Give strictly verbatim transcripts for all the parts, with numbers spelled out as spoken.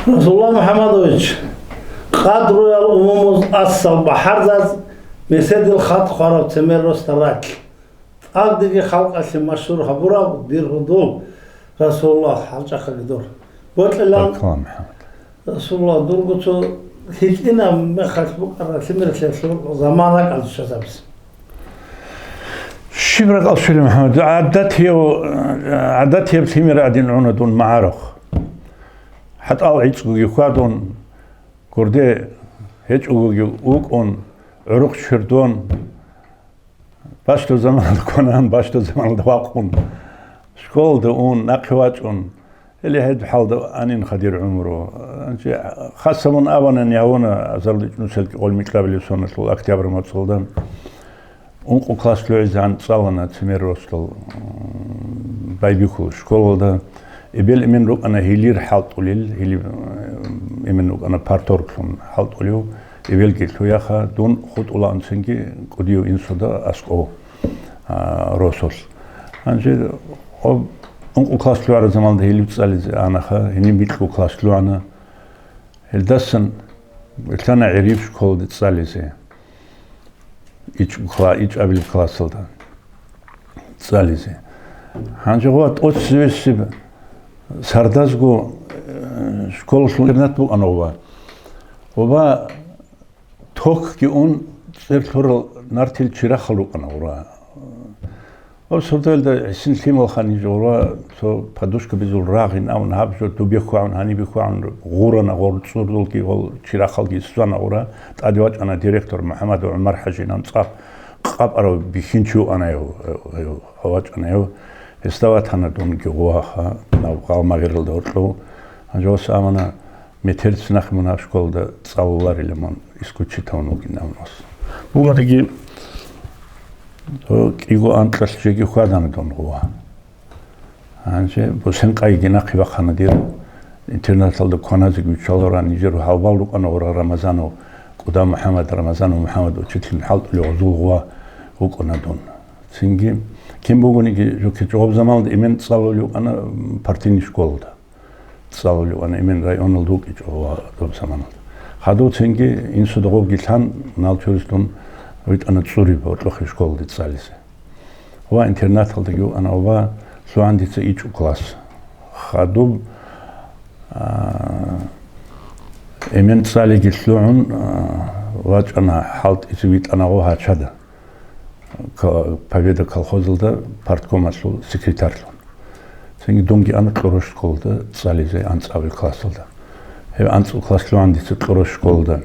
Расулла МухӀаммадович, къадруял умумуз, асал бахӀарзаз, меседил хатӀ хвараб цемер росда ракь. ТӀадеги халкъалъе машгьур гьабураб дир гьудул, Расулла, хӀалчӀахъаги дур. Бокьилан, Баркалла, МухӀаммад. Расулла, дурго цо гьитӀинаб мехалъ букӀараб лъимерлъиялъул замана кӀалдищазабиз. Щиб ракӀал щвели, МухӀаммад, гӀадатияв, гӀадатияб лъимер гӀадин гӀуна дун магӀарухъ. ХӀатӀал гӀицӀгоги хьвадун, гурде гьечӀогоги вукӀун, гӀурухъ чвердун, бащдаб заманалда кванан, бащдаб заманалда вакъун, школалда ун, нахъе вачӀун, гьеле гьеб хӀалда анин хадир гӀумру. Гьанже хасабун абанани гьавуна азарилчӀ нусалги къол микьабилеб соналъул октябрь моцӀалда. Ункъо класс лъугӀизегӀан цӀалана цемер росдал, м, байбихьул школалда. Эбел-эмен рукӀана гьелир хӀалтӀулел, гьелиб, м, эмен рукӀана парторглъун хӀалтӀулев. Эбелги лъуяха, дун хутӀулаан цинги кӀудияв инсуда аскӀов, а, росулъ. Гьанже гьоб ункъо класс лъугӀараб заманалда гьелиб цӀализе анаха, гьениб микьго класс лъугӀана. Гьелдасан лъана гӀериб школалде цӀализе. ИчӀ кла-, ичӀабилеб классалда цӀализе. Гьанже гъуба тӀоцевесеб сардазго, э, школалъул интернат букӀана гъуба. Гъуба токги ун цӀер лъурал нартил чирахал рукӀана гъура. Гъоб сордоялда гӀисин лъималха ниж гъура, цо подушка бизул рагъин авун, гьаб жо дубе хьвагӀун, гьанибе хьвагӀун гъурана, гъор цӀурдулги гъол чирахалги ссвана гъура, тӀаде вачӀана директор МухӀаммад ГӀумар-хӀажинан цӀакъ къапӀарав бихьинчи вукӀана гьев, гьев, гьев вачӀана гьев. Гьесда ватана дунги гъуаха, наб Гъалмагъралда гьоркьов. Гьанже ос амана, метерцинахъ мун гьаб школалда цӀалуларила мун, исключительно вугин амрос. Бугониги, то кӀиго анкьалъ жеги хьвадана дун гъуа. Гьанже бусен къайги нахъе бахъана дир. Интернаталда кваназеги виччаларан нижер гьалбал рукӀана гъура Рамазанов, КӀуда МухӀаммад, Рамазанов МухӀаммад учитель хӀалтӀулев гъузул гъуа вукӀана дун. Цинги, кин бугониги, жуки чӀогӀоб заманалда эмен цӀалулев вукӀана, м, партийный школалда. ЦӀалулев вукӀана, эмен районалда вукӀичӀо ва доб заманалда. Хадув цинги инсуда гъобги лъан, нал чурис дун витӀана ЦӀуриб гьоркьохъеб школалде цӀализе. Ва интернаталдаги вукӀана, ва лъугӀан дица ичӀо класс. Хадуб, а, эмен цӀалиги лъугӀун, а, вачӀана хӀалтӀизе витӀана гъо гьачада. Ка-, Победа колхозалда парткомалъул секретарьлъун. Цинги дунги ана Кьурош школалда цӀализе анцӀабил классалда. Гьеб анцӀабил класс лъугӀан дица Кьурош школалда.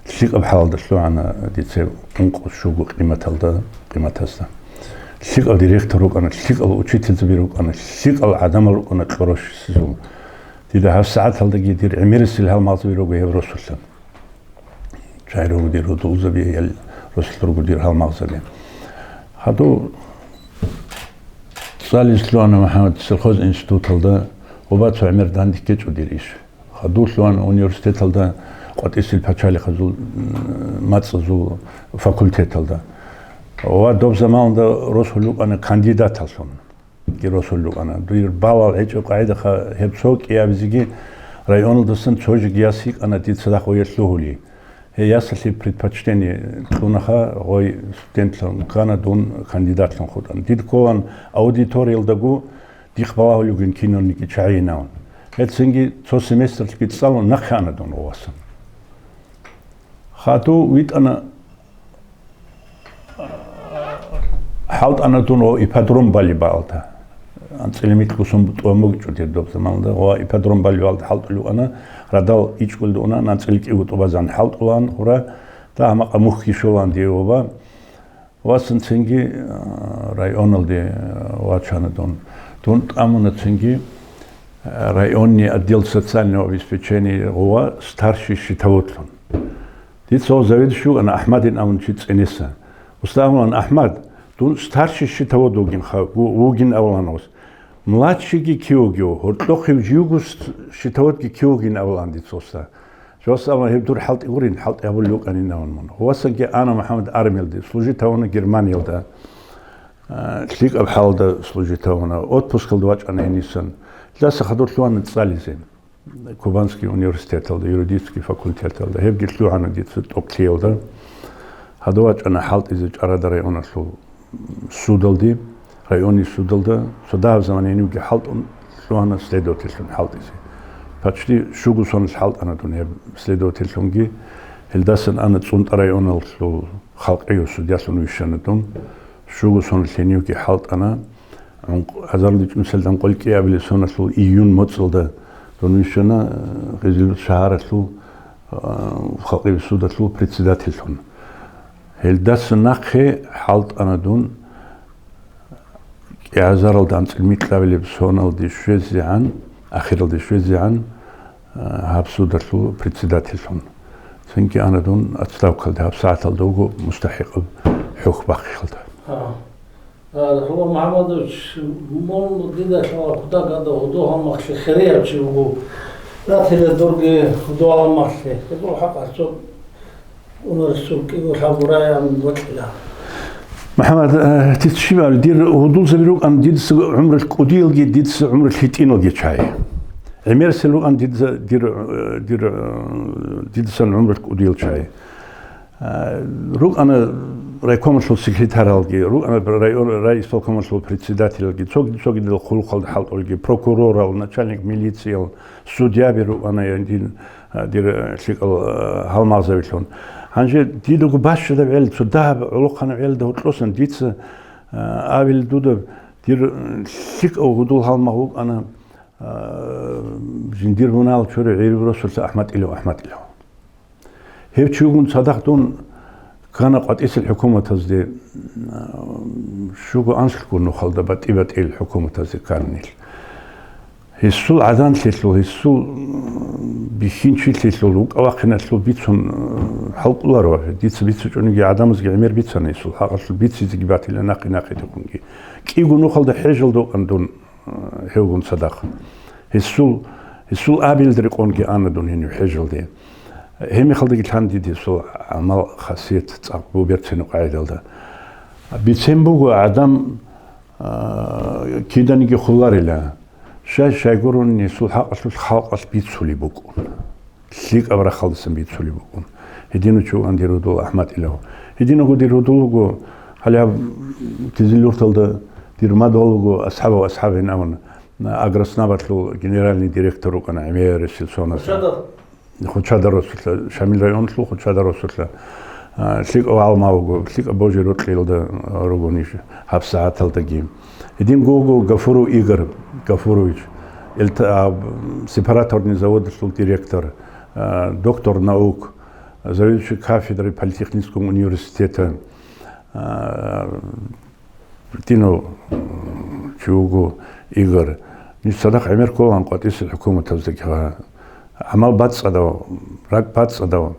ЛъикӀаб хӀалалда лъугӀана дица ункъо щуго къиматалда, къиматазда. ЛъикӀал директор рукӀана, лъикӀал учительзаби рукӀана, лъикӀал гӀадамал рукӀана Кьурошисезул. Дида гьабсагӀаталдаги дир гӀемерисел гьалмагъзаби руго гьеб росулъан. Чай руго дир гьудулзаби, ял росулъ руго дир гьалмагъзаби. Хадув цӀализе лъугьана МухӀаммад сельхоз институталда, гъуба цо гӀемер дандеккечӀо дир иш. Хадув лъугьана университеталда къватӀисел пачалихъазул, м, мацӀазул факультеталда. Ва доб заманалда росулъ рукӀана кандидаталлъун. Гьеб росулъ рукӀана. Дир балал гьечӀеб къагӀидаха гьеб цо кӀиабизеги районалдасан цо жеги яс йикӀана дица дагьаб гьелъ лъугьули. Гьей ясалъе предпочтение кьунаха, гъой студентлъун ккана, дун кандидатлъун хутӀана. Дид кколан аудиториялдаго дихъ балагьулев вугин киналниги чагӀинавун. Гьецинги цо семестралъги цӀалун нахъе ана дун гъовасан. Хадув витӀана, хӀалтӀана дун гъо ипподром балеб балда. АнцӀила микьго сон тӀубан бугичӀо дир доб заманалда. Гъо ипподром балеб балда хӀалтӀулев вукӀана, радал ичӀгулда уна, анцӀила кӀиго тӀубазан хӀалтӀулаан гъура, дагьа-макъа мухьги щолаан дие ваба. Васан цинги, а, районалде, а, вачана дун. Дун тӀамуна цинги, а, районный отдел социального обеспечения гъова старший счетоводлъун. Дица гъов заведующий вукӀана, АхӀмадин абун чи цӀинеса. Уста абулан, АхӀмад, дун старший счетовод вугин ха-, ву-, вугин абулан гъос. Младшийги кив вугев, гьоркьохъев живго с-, счетоводги кив вугин абулан дица уста. Жавас абуна, гьеб дур хӀалтӀи гурин, хӀалтӀи гьабулев вукӀанин абун мун. Гъовасанги ана МухӀаммад армиялде, служить гьавуна Германиялда, а, лъикӀаб хӀалда служить гьавуна, отпускалда вачӀана гьенисан. Лъаса хадур лъугьана цӀализе. Кубанский университеталда, юридический факультеталда, гьебги лъугьана дица тӀокӀлъиялда. Гьадав вачӀана хӀалтӀизе ЧӀарада районалъул судалде, районный судалда, цо дагьаб замана гьенивги хӀалтӀун лъугьана следовательлъун хӀалтӀизе. Почти щуго соналъ хӀалтӀана дун гьеб следовательлъунги. Гьелдасан ана ЦӀунтӀа районалъул халкъияв судьялъун вищана дун. Щуго соналъ гьенивги хӀалтӀана. ГӀункъ-, гьазаруличӀун цоялдаса къолкьиабилеб соналъул июнь моцӀалда дун вищана, э, Гъизилбет шагьаралъул, э, халкъияв судалъул председательлъун. Гьелдаса нахъе хӀалтӀана дун кӀиазаралда анцӀила микьабилеб соналде щвезегӀан, ахиралде щвезегӀан, э, гьаб судалъул председательлъун. Цинги ана дун отставкалде, гьаб сагӀаталда вуго мустахӀикъаб хӀухь бахъиялда. Гьа. Гьа, Рахман МухӀаммадович, мун дида лъала кутакалда гьудул-гьалмагълъи хирияб чи вуго. Ратила дурги гьудул-гьалмагълъи. Гьебул хӀакъалъ цо унарисул кӀиго лъабго рагӀи гьабун бокьила. МухӀаммад, э, дица щиб абилеб, дир гьудулзаби рукӀана дица гӀумрулъ кӀудиялги, дица гӀумрулъ гьитӀиналги чагӀи. ГӀемерисел рукӀана дица, дир, э, дир, э, дидасан гӀумрулъ кӀудиял чагӀи. А, рукӀана райкомалъул секретаралги, рукӀана район, райисполкомалъул председателалги, цоги-, цогидал хъулухъалда хӀалтӀулги, прокурорал, начальник милициял, судьяби рукӀана, я дин, а, дир, а, лъикӀал, а, гьалмагъзабилъун. Гьанже дидаго бащадаб гӀел, цо дагьаб гӀолохъанаб гӀелда гьоркьосан дица, а, абил дуда, дир лъикӀав гьудул-гьалмагъ вукӀана, а, жиндир мунагьал чурай гӀириб росулъа АхӀматӀилав, АхӀматӀилав. Гьев чи вугун цадахъ дун ккана къватӀисел хӀукуматазде, а, щуго анлъго нухалда батӀи-батӀиял хӀукуматазде ккана нилъ. Гьесул гӀаданлъилъул, гьесул бихьинчилъилъул, вукӀа-вахъиналъул бицун, а, хӀалкӀоларо. Дица бицичӀониги гӀадамазги гӀемер бицана гьесул хӀакъалъулъ, бицизеги батила нахъе-нахъе духунги. КӀиго нухалда хӀежалда вукӀана дун. Гьевгун цадахъ. Гьесул, гьесул абилда рекъонги ана дун гьенив хӀежалде. Гьеб мехалдаги лъан дида гьесул гӀамал-хасият цӀакъ буберцинаб къагӀидалда. Бицен буго гӀадам, а, киданиги хуларила. Щай-щайгурун гьесул хӀакъалъулъ халкъалъ бицулеб букӀун. ЛъикӀаб рахъалдасан бицулеб букӀун. Гьединав чи вуган дир гьудул АхӀматӀилав. Гьединавго дир гьудул вуго, гьале гьаб Кизил-Юрталда дир мадугьал вуго, АсхӀабов АсхӀабин абун, Агроснабалъул генеральный директор вукӀана гӀемерисел соназ. Хучада? Хучада росулъа, Шамил районалъул Хучада росулъа, а, лъикӀав гӀалма вуго, лъикӀаб божи-рокьиялда ругонищ гьаб сагӀаталдаги. Гьединго вуго Гафуров Игорь Гафурович, эльта-, а, сепараторный заводалъул директор, а, доктор наук, заведующий кафедрой политехнического университета, а, гьединав чи вуго Игорь. Ниж цадахъ гӀемер кколаан къватӀисел хӀукуматаздаги гьа. ГӀамал бацӀцӀадав, ракӀ бацӀцӀадав,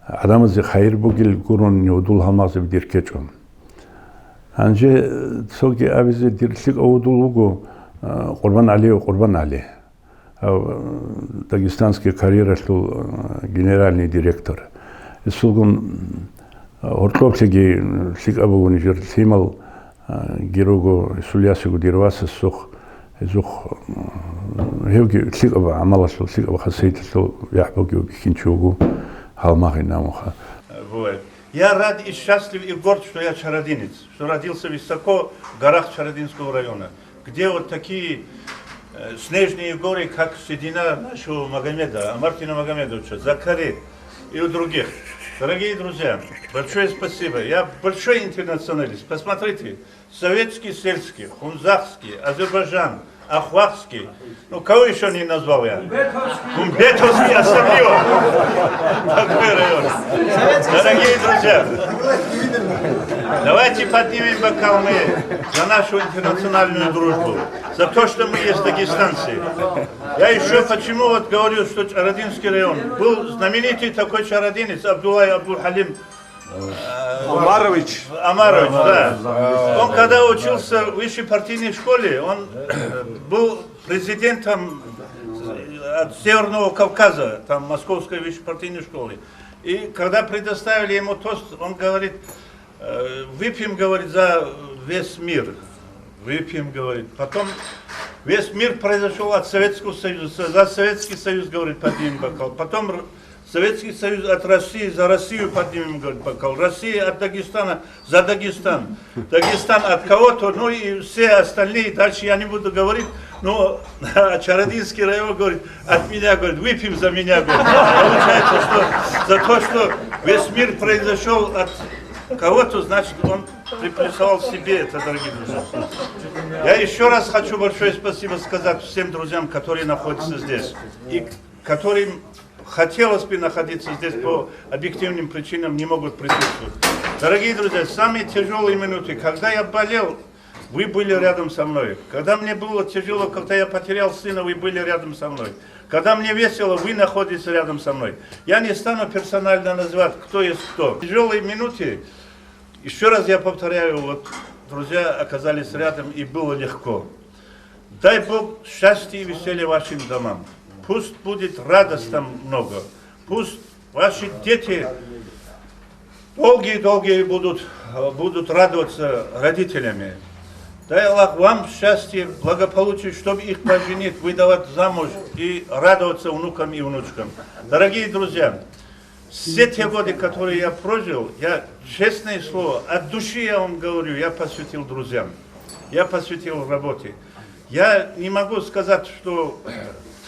гӀадамазе хайир бугел гурун гьудул-гьалмагъзаби дир ккечӀо. Гьанже, э, цоги абизе дир лъикӀав гьудул вуго, э, Къурбан ГӀалиев Къурбан ГӀали. Гьав, э, дагестанский карьералъул, э, генеральный директор. Гьесулгун, э, гьоркьоблъиги лъикӀаб буго нижер лъимал, э, ги руго, гьесул ясиго дир васасухъ, гьезухъ, э, гьевги лъикӀаб гӀамалалъул, лъикӀаб хасияталъул яхӀ бугев бихьинчи вуго гьалмагъин абунха. Бывает. Я рад и счастлив и горд, что я чародинец, что родился высоко в горах Чародинского района, где вот такие, э, снежные горы, как седина нашего Магомеда, Амартина Магомедовича, Закари и у других. Дорогие друзья, большое спасибо. Я большой интернационалист. Посмотрите, советский сельский, хунзахский, Азербайджан, ахвахский. Ну, кого еще не назвал я? Гумбетовский особливо. Такой район. Дорогие друзья, давайте поднимем бокал мы за нашу интернациональную дружбу, за то, что мы есть дагестанцы. Я еще почему вот говорю, что Чародинский район. Был знаменитый такой чародинец Абдуллай Абдул-Халим Омарович. Омарович, да. Он когда учился в высшей партийной школе, он, э, был президентом от Северного Кавказа, там, Московской высшей партийной школы. И когда предоставили ему тост, он говорит, э, «Выпьем», говорит, «за весь мир». Выпьем, говорит. Потом весь мир произошел от Советского Союза. За Советский Союз, говорит, поднимем бокал. Потом Советский Союз от России, за Россию поднимем, говорит, бокал. Россия от Дагестана, за Дагестан. Дагестан от кого-то, ну и все остальные. Дальше я не буду говорить, но Чародинский район говорит, от меня, говорит, выпьем за меня, говорит. Получается, что за то, что весь мир произошел от кого-то, значит, он приписал себе это, дорогие друзья. Я еще раз хочу большое спасибо сказать всем друзьям, которые находятся здесь, и которым хотелось бы находиться здесь, по объективным причинам не могут присутствовать. Дорогие друзья, самые тяжелые минуты, когда я болел, вы были рядом со мной. Когда мне было тяжело, когда я потерял сына, вы были рядом со мной. Когда мне весело, вы находитесь рядом со мной. Я не стану персонально называть, кто есть кто. Тяжелые минуты, еще раз я повторяю, вот друзья оказались рядом, и было легко. Дай Бог счастья и веселья вашим домам. Пусть будет радость там много. Пусть ваши дети долгие-долгие будут, будут радоваться родителями. Дай Аллах вам счастье, благополучие, чтобы их поженить, выдавать замуж и радоваться внукам и внучкам. Дорогие друзья, все те годы, которые я прожил, я, честное слово, от души я вам говорю, я посвятил друзьям, я посвятил работе. Я не могу сказать, что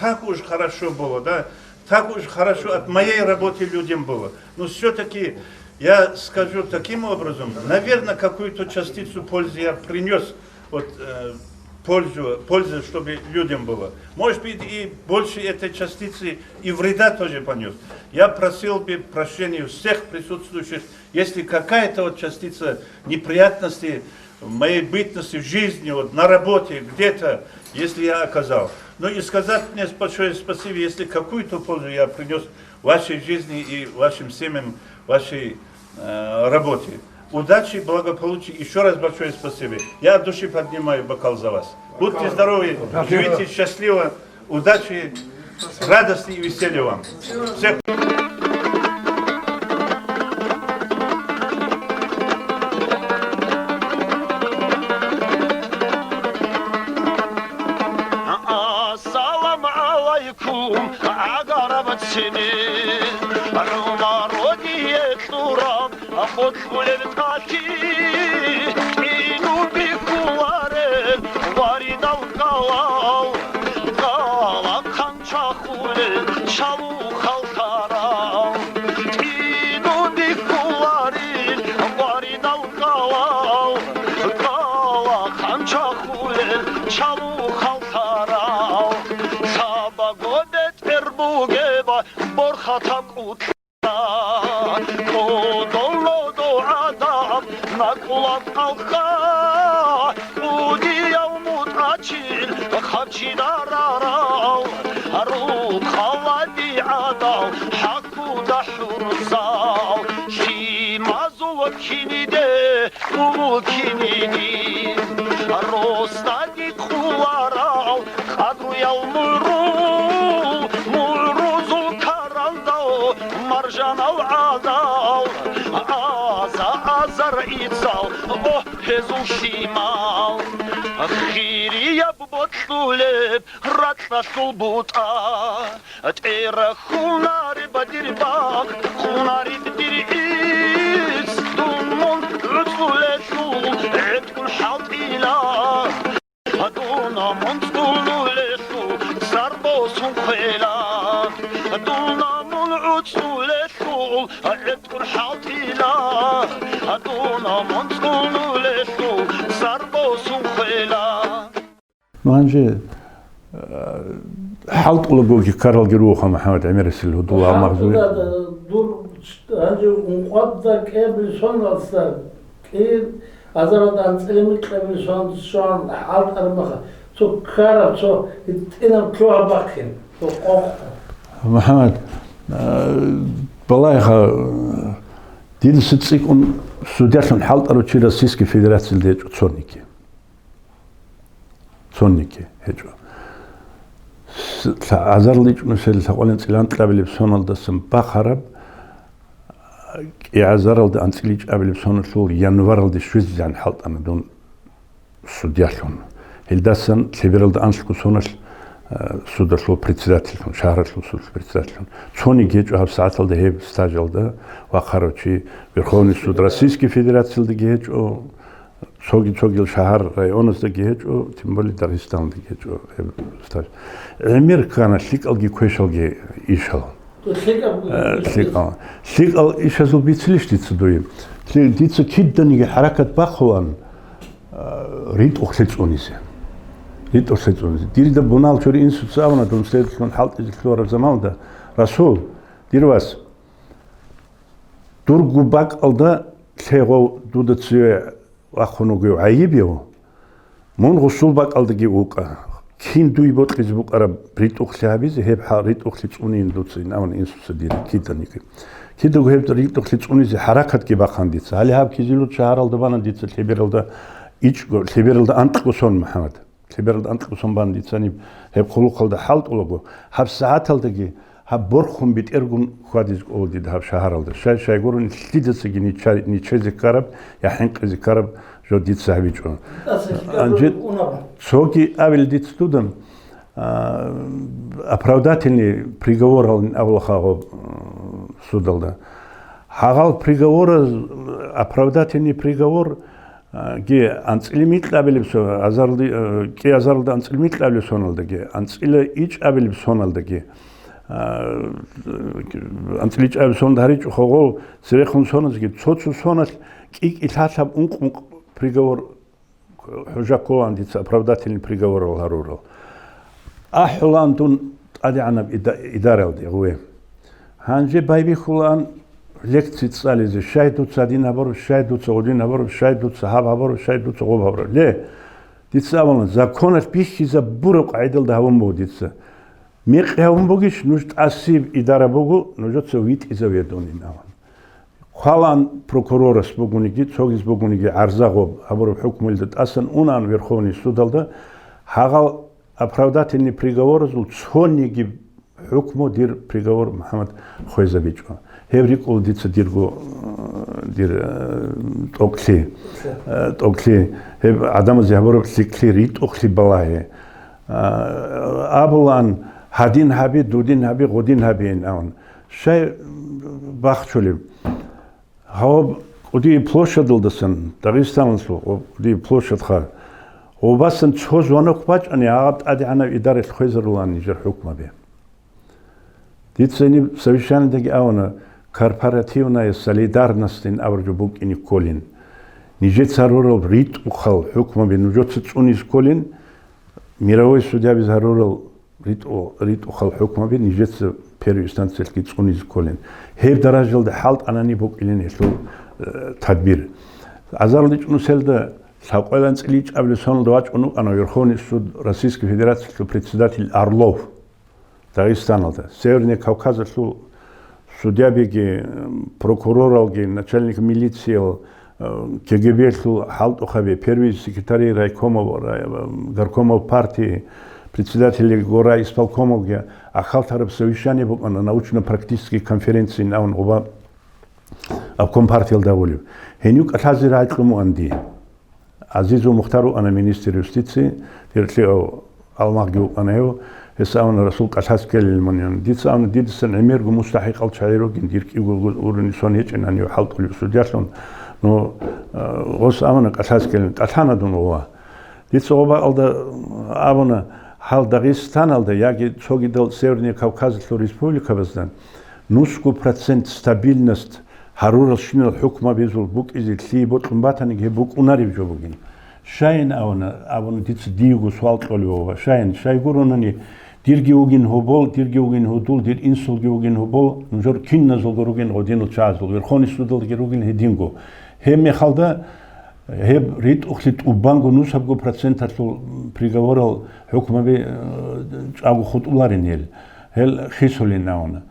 так уж хорошо было, да, так уж хорошо от моей работы людям было. Но все-таки я скажу таким образом, наверное, какую-то частицу пользы я принес, вот, э, пользу, пользы, чтобы людям было. Может быть, и больше этой частицы и вреда тоже понес. Я просил бы прощения всех присутствующих, если какая-то вот частица неприятности в моей бытности, в жизни, вот на работе, где-то, если я оказал. Ну и сказать мне большое спасибо, если какую-то пользу я принес вашей жизни и вашим семьям, вашей, э, работе. Удачи, благополучия. Еще раз большое спасибо. Я от души поднимаю бокал за вас. Будьте здоровы, живите счастливо. Удачи, радости и веселья вам. Всех. Ассаламу гӀалайкум, гӀагараб цене, гӀумарудие кьураб, бокьулеб тӀалъи, кӀинун бихьуларел варидал кӀалал, кӀала хъанчахулел чалухъал тарал, кӀинун бихьуларел варидал кӀалал, кӀала хъанчахулел чалухъал тарал. Лъабаго бетӀер бугеб борхатаб кӀутӀа, кодолодо гӀадаб накӀкӀулаб халкъа, кӀудияв мутӀачил хъарчидарарал, рукъалаби гӀадал хӀакуда хӀурзал, лъимазул киниде Мулкинидин росдаги хъуларал къадруял мугӀру, мугӀрузул карандал маржанал гӀадал, аза-азар ицал, о, гьезул лъимал. Хирияб бокьулеб ракьалъул бутӀа, ТӀерахьунареб дир бакъ, хъунареб дир ис, дун мун гӀуцӀулелъул гӀеткӀун хӀалтӀила. Дун мун цӀунулелъул цӀар босун хвела. Дун мун гӀуцӀулелъул гӀеткӀун хӀалтӀила. Дун мун цӀунулелъул цӀар босун хвела. Гьанже, э, хӀалтӀулагоги ккаралги руго, МухӀаммад ГӀемерасил гьудул гьав магъзури. ХӀалтӀуда дур гьанже ункъоялда кӀиабилеб соналдаса кӀиабилеб азаралда анцӀила микьабилеб соналда щван хӀалтӀараб мехалъ, цо ккараб, цо гьитӀинаб лъугьа-бахъин, цо къокъ. МухӀаммад, э, балагьеха, э, дидаса цӀикӀкӀун судялъун хӀалтӀарав чи Российский Федерациялда гьечӀо цониги. Цониги гьечӀо. С-, лъа-, азариличӀунусел лъакъвалин цӀилан кьабилеб соналдасан бахъараб, кӀиазаралда анцӀиличӀабилеб соналъул январалде щвезегӀан хӀалтӀана дун судьялъун. Гьелдасан лъебералда анлъго соналъ, э, судалъул председательлъун, шагьаралъул судалъул председательлъун. Цониги гьечӀо гьаб сагӀаталда гьеб стажалда вахъарав чи. Верховный суд Российской Федерациялдаги гьечӀо, цоги-цогил шагьар, районаздаги гьечӀо, тем более Дагъистаналдаги гьечӀо гьеб стаж. ГӀемер ккана лъикӀалги квешалги ишал. Э, лъикӀал. ЛъикӀал ишазул бицилищ дица дуе? Лъи-, дица киданиги хӀаракат бахъулан, э, ритӀухълъи цӀунизе. РитӀухълъи цӀунизе. Дирида бунал чури инсуца абуна, дун следовательлъун хӀалтӀизе лъугьараб заманалда: «Расул, дир вас, дурго бакӀалда лъегъов дуда цеве вахъун вугев гӀайиб гьев, мун гъусул бакӀалдаги вукӀа. Кин дуй бокьизе букӀараб ритӀухълъи гьабизе, гьеб хӀа-, ритӀухълъи цӀунин дуца», ин абун инсуца дида киданиги. Кидаго гьеб ритӀухълъи цӀунизе хӀаракатги бахъан дица. Гьале гьаб Кизилюрт шагьаралда бана дица лъебералда ичӀго, лъебералда анкьго сон, МухӀаммад. Лъебералда анкьго сон бан дица гьаниб гьеб хъулухъалда хӀалтӀулаго, гьаб сагӀаталдаги гьаб борхун бетӀергун хьвадизе кӀола дида гьаб шагьаралда. Щай, щайгурун лъидацаги нича-, ничезе ккараб я хӀинкъизе ккараб жо дица гьабичӀо. Анжи-, цоги абил дица дуда, а, оправдательный приговоралин абулаха гъоб, м, судалда. Гьагъал приговораз, оправдательный приговор, а, ги анцӀила микьабилеб со-, азарли-, а, кӀиазаралда анцӀила микьабилеб соналдаги, анцӀила ичӀабилеб соналдаги, а, анцӀила ичӀабилеб соналда гьаричӀо хогъол церехун соназги, цо-цо соналъ кӀи-кӀи лъалъаб ункъ-ункъ приговор хӀужа кколаан дица оправдательный приговорал гьарурал. АхӀулаан дун тӀадегӀанаб ида-, идаралде гъуве. Гьанже байбихьулаан лекци цӀализе: «Щай дуца гьадин гьабураб, щай дуца гъудин гьабураб, щай дуца гьаб гьабураб, щай дуца гъуб гьабураб?» Ле, дица абуна, законалъ бихьизабураб къагӀидалда гьавун буго дица. Мекъи гьавун бугищ, нуж тӀасиб идара буго, нужеца витӀизаве дунин абун. Хъвалаан прокурорас бугониги, цогиз бугониги гӀарза гъоб гьабураб хӀукмуялда тӀасан унаан Верховный судалда, гьагъал оправдательный приговоразул цониги хӀукму дир приговор, МухӀаммад, хвезабичӀо. Гьеб рикӀкӀула дица дирго, э, дир, э, тӀокӀлъи, э, тӀокӀлъи. Гьеб гӀадамазе гьабураб лъикӀлъи ритӀухълъи балагье. А, абулаан, гьадин гьаби, дудин гьаби, гъудин гьабиин абун. Щай бахчулеб? Гьаб кӀудияб площадалдасан, Дагъистаналъул кӀудияб площадха, гъубасан цо звонок бачӀани, гьаб тӀадегӀанаб идаралъ хвезарулаан нижер хӀукмаби. Дица гьениб совещаниедаги абуна, корпоративная солидарностьин абураб жо букӀине кколин. Нижеца гьарурал ритӀухъал хӀукмаби нужеца цӀунизе кколин, мировой судьябиз гьарурал ритӀу-, ритӀухъал хӀукмаби нижеца первой инстанциялъги цӀунизе кколин. Гьеб даражалда хӀалтӀанани букӀилин гьелъул, э, тадбир. АзаруличӀ нусиялда лъабкъоялда анцӀила ичӀабилеб соналда вачӀун вукӀана Верховный суд Российской Федерациялъул председатель Орлов. Дагъистаналда, Северный Кавказалъул судьябиги, прокуроралги, начальник милициял, э, КГБ-лъул хӀалтӀухъаби, первый секретарь райкомов, рай-, горкомов партии, председатель горай исполкомовги ахалтараб совещание букӀана, научно-практический конференциин абун гъуба обком партиялда абулеб. Гьенив кӀалъазе рагӀи кьун вугӀан дие. ГӀазизов Мухтар вукӀана министр юстиции, гьеркьев Алмагъги вукӀана гьев, гьес абуна, Расул, кӀалъазе ккелилан мун, ян. Дица абуна, дидасан гӀемерго мустахӀикъал чагӀи ругин, дир кӀиго уровень сон гьечӀин гьанив хӀалтӀулев судьялъун. Ну, э, гъос абуна, кӀалъазе ккелилан, кӀалъана дун гъова. Дица гъо бакӀалда абуна, гьал Дагъистаналда яги цогидал Северный Кавказалъул республикабазда нусго процент стабильность гьаруралщинал хӀукмабизул букӀизе лъие бокьун батаниги, гьеб букӀунареб жо бугин. Щайин абуна, абуна дица диего суал кьолев, ва щайин, щайгурунани, дирги вугин гьобол, дирги вугин гьудул, дир инсулги вугин гьобол, нужер киназулго ругин гъодинал чагӀазул, Верховный судалги ругин гьединго. Гьеб мехалда гьеб ритӀухълъи тӀубанго нусабго проценталъул приговорал хӀукмаби, э, чӀаго хутӀуларин гьел, гьел хисулин абуна.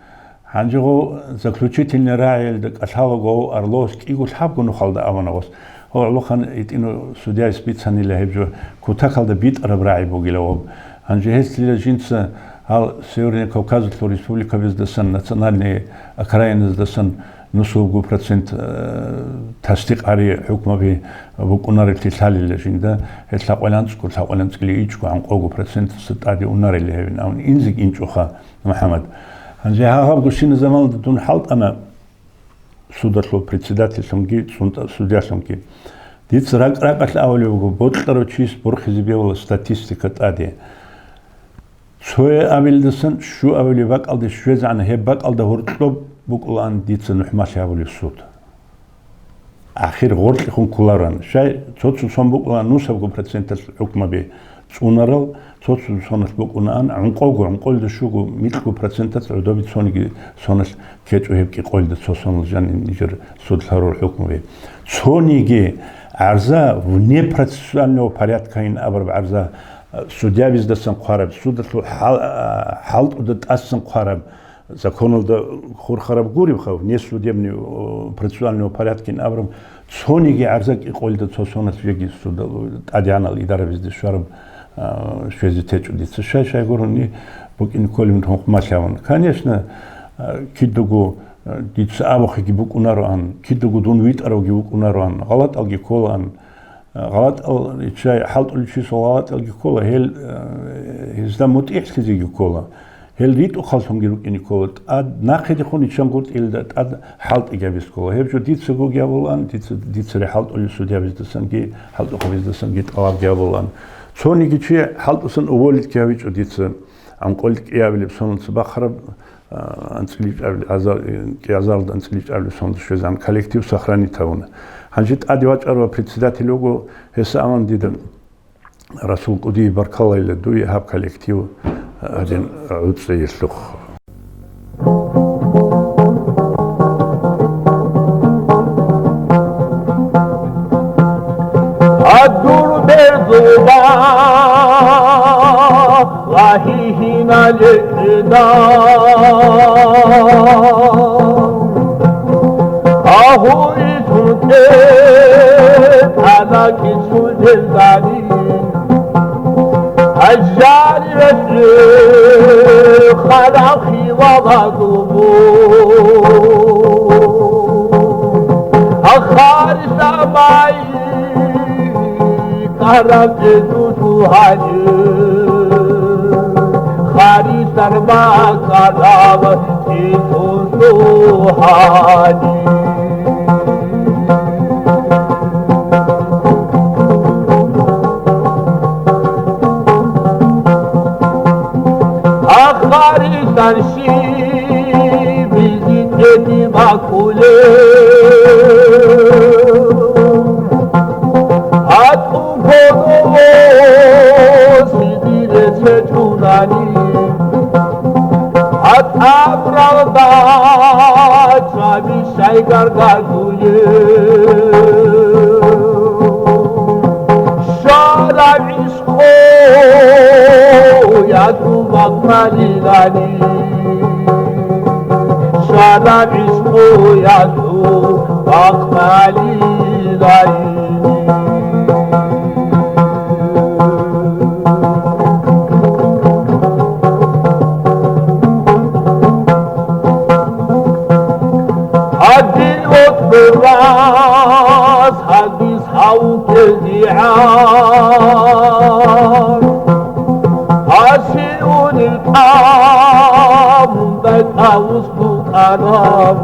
Гьанже гъо заключительный рагӀиялда кӀалъалаго гъов Орловас кӀиго лъабго нухалда абуна гъос. Гъо гӀолохъан гьитӀинав судьяяс бицанила гьеб жо кутакалда битӀараб рагӀи бугила гъоб. Гьанже гьелъила жинца гьал Северный Кавказалъул республикабаздасан, национальный окраиназдасан нусго процент, э, тасдикъ гьари хӀукмаби букӀунарелъи лъалила жинда, гьел лъакъвеланцӀго, лъакъвеланцӀили ичӀго, гӀанкъого проценталъа тӀаде унарила гьевин, амма инзиг инчӀоха, МухӀаммад. Гьанже гьагъаб гуссина заманалда дун хӀалтӀана судалъул председательлъунги, цӀунтӀа-, судьялъунги. Дица ракӀ-ракӀалъ абулеб буго, бокьарав чияс борхизе бегьула статистика тӀаде. Цое абилдасан щуабилеб бакӀалде щвезегӀан, гьеб бакӀалда гьоркьоб букӀулаан дица нухмалъи гьабулеб суд. Ахир гъоркьехун кколаран. Щай, цо-цо сон букӀулаан нусабго проценталъ хӀукмаби цӀунарал, цо-цо соналъ букӀунаан гӀункъого, гӀункъолда щуго, микьго проценталъ гӀодобе цониги соналъ ккечӀо гьеб кӀикъоялда цо сонал жанин нижер суд лъарал хӀукмаби. Цониги гӀарза вне процессуального порядкайин абураб гӀарза, судьябиздасан хъвараб, судалъул хӀал-, хӀалтӀуда тӀасан хъвараб, законалда хурхараб гуребха, вне судебный, о, процессуального порядкин абураб, цониги гӀарза кӀикъоялда цо соналъ жеги судал-, тӀадегӀанал идарабизде щвараб, а, щвезе течӀо дица. Щай-щай гурони букӀине кколеб нухмалъи гьавун. Конечно, а, кидаго, а, дица абухъеги букӀунароан, кидаго дун витӀаравги вукӀунароан, гъалатӀалги кколаан, ГъалатӀал, иччай хӀалтӀулев чиясул гъалатӀалги ккола, гьел, э, гьезда мутӀигӀлъизеги ккола, гьел ритӀухъаллъунги рукӀине ккола, тӀад нахъедехун иччан гуртӀилда тӀад хӀалтӀиги гьабиз ккола. Гьеб жо дицагоги гьабулаан, дица, дица рехӀалтӀулев судьябиздасанги хӀалтӀухъабиздасанги тӀалабги гьабулаан. Цониги чи хӀалтӀусан уволитьги гьавичӀо дица, гӀанкъоялда кӀиабилеб соналъ бахъараб, а, анцӀила чӀараб гӀазар-, кӀиазаралда анцӀила чӀараб сонда щвезегӀан коллектив сохранить гьавуна. Гьанже тӀаде вачӀарав председатель вуго, гьес аман дида, Расул КӀудиев, баркаллайила дуе гьаб коллектив, а, гьадин гӀуцӀиялъухъ. Гьадур берзула гьигьиналъе кьела, агьуй тунтӀе тӀанаки сулелдани. Гьалжал рехи харахъи валадугу. Ахари самай караб дедусу гьани. Хари сарма караб дедусу гьани. Ахарисан щибизи тӀеди бакулев, гьатӀу гьоркьо сидире цечӀунани. ГьатӀаб рагъда чӀаби щайгар гардулев, щвараб гӀишкъу язу бакъалилани, щвараб гӀишкъу язу бакъалилани. Гьадин отӀурас гьадис гьавукезегӀан, гьасиунил тӀамун бетӀавус букӀараб.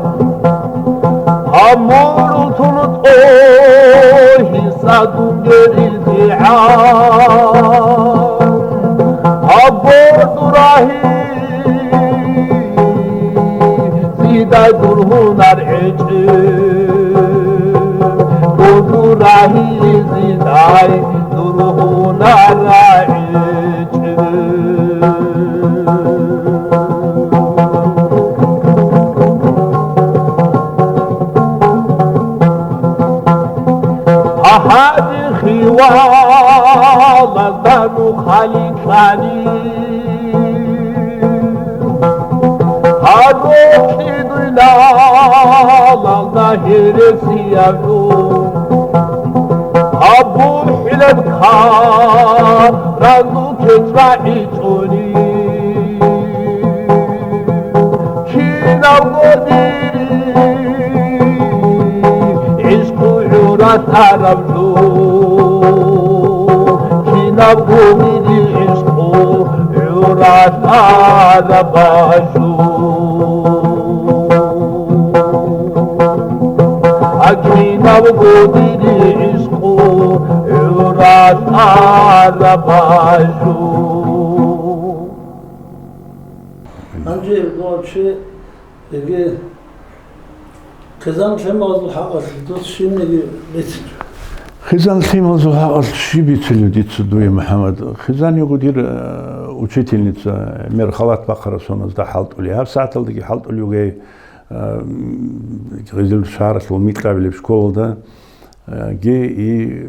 Гьаб мурул тун тӀогьиса дунгерилгӀан, гьаб борду рагьизидай дур гьунар гӀечӀеб, борду рагьизидай дур гьунар гӀечӀеб. Гьадин хиялазда нухалилъани, гьадухъ кӀидуйлалалда гьересияб жо, гьабухӀилеб хъаранду кечӀ рагӀичӀони. Кинабго дири Тараб жо, кинабго диде гӀишкъу гӀура тараб жо. А кинабго диде гӀишкъу гӀура тараб жо. Гьанже вообще Яги хъизан лъималазул хӀакъалъулъ дос щибниги бицинчӀо. Хъизан лъималазул хӀакъалъулъ щиб бицилев дица дуе, МухӀаммад? Хъизан йиго дир, э, учительница, мер халат бахъараб соназда хӀалтӀулей. Гьаб сагӀаталдаги хӀалтӀулев вугей, э, м, гъезил шагьаралъул микьабилеб школалда, э, ги и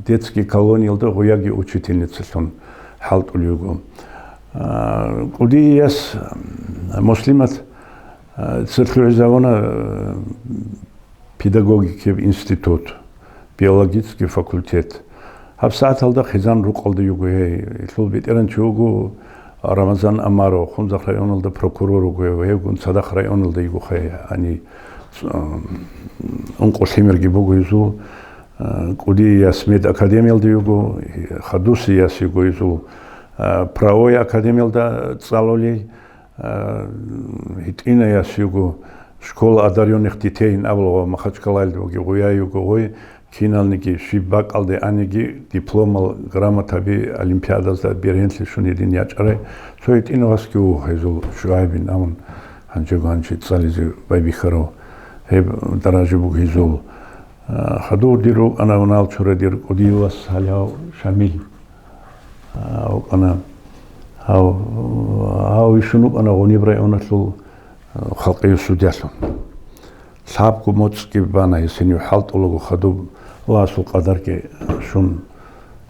детский колониялда гъуяги учительницалъун хӀалтӀулев вуго. Э, кӀудияс, м, Муслимат, Э, цо лъугӀизавуна, э, педагогикияб институт, биологический факультет. Гьаб сагӀаталда хъизан рукъалда йиго гьей. Гьелъул бетӀеран чи вуго Рамазан Амаров, Хунзахъ районалда прокурор вуго гьев, гьевгун цадахъ районалда йигоха гьей, гьанив, м, ункъо лъимерги буго гьезул, э, кӀудияс медакадемиялда йиго, хадусияс йиго гьезул, э, правовой академиялда цӀалулей, А, гьитӀинаяс йиго, школа одарённых детей абула ва Махачкалаялда вуги гъуяй йиго гъой, киналниги щиб бакӀалде аниги дипломал, грамотаби олимпиадазда бергьенлъи щун гьедин ячӀарай. Цо гьитӀинав васги вуго гьезул, ШугӀайбин абун, гьанжего гьанже цӀализе байбихьарав. Гьеб даража буго гьезул. А, хадув дир вукӀана, ванал чура дир кӀудияв вас гьалав Шамил. А, вукӀана. Гьав, гьав вищун вукӀана Гъуниб районалъул, а, халкъияв судьялъун. Лъабго моцӀги бана гьесие, хӀалтӀулаго хадуб Аллагьасул къадарги щун,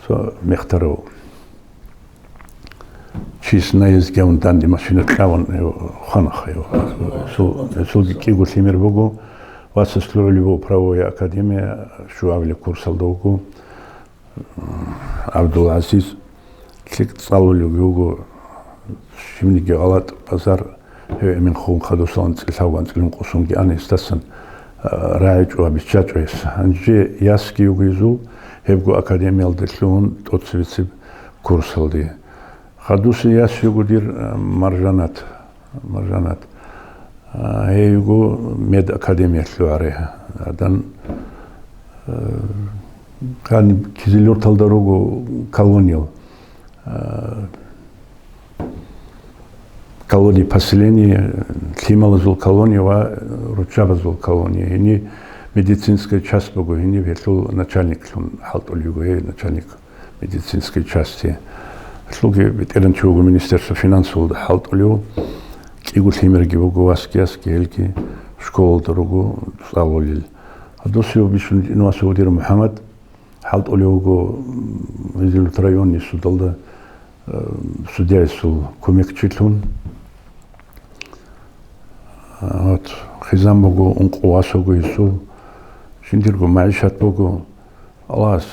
цо мехтарав чияс наездги гьавун данде машина кьавун, гьев хвана, гьев, гьесул, гьесулги кӀиго лъимер буго, васас лъугӀулеб буго правовая академия, щуабилеб курсалда вуго. ГӀабдулгӀазиз, лъикӀ цӀалулев вуго, щибниги гъалатӀ базар, гьев эмен хун хадусалан цӀилъав анцӀила ункъо сумги ана гьесдасан, а, рагӀичӀо ва биччачӀо гьес. Гьанже ясги йиго гьезул, гьебго академиялде лъугьун тӀоцебесеб курсалде. Хадусеб яс йиго дир, а, Маржанат. Маржанат. А, гьей йиго медакадемиялъул гьаре. Гьадан, э, гьаниб Кизилюрталда руго колониял, э, колония поселения, лъималазул колония ва руччабазул колония. Гьениб медицинская часть буго, гьениб гьелъул начальниклъун хӀалтӀулев вуго, гьей начальник медицинской части. Гьелъулги бетӀеран чи вуго Министерство финансовалда хӀалтӀулев, кӀиго лъимерги буго, васги ясги гьелги школалда руго цӀалулел. Гьадусев бищун гьитӀинав васев дир МухӀаммад хӀалтӀулев вуго, м, Кизилюрт районный судалда, э, судьяясул кумекчилъун. Вот, хъизан буго, ункъо вас вуго гьесул, жиндирго магӀишат буго. Аллагьас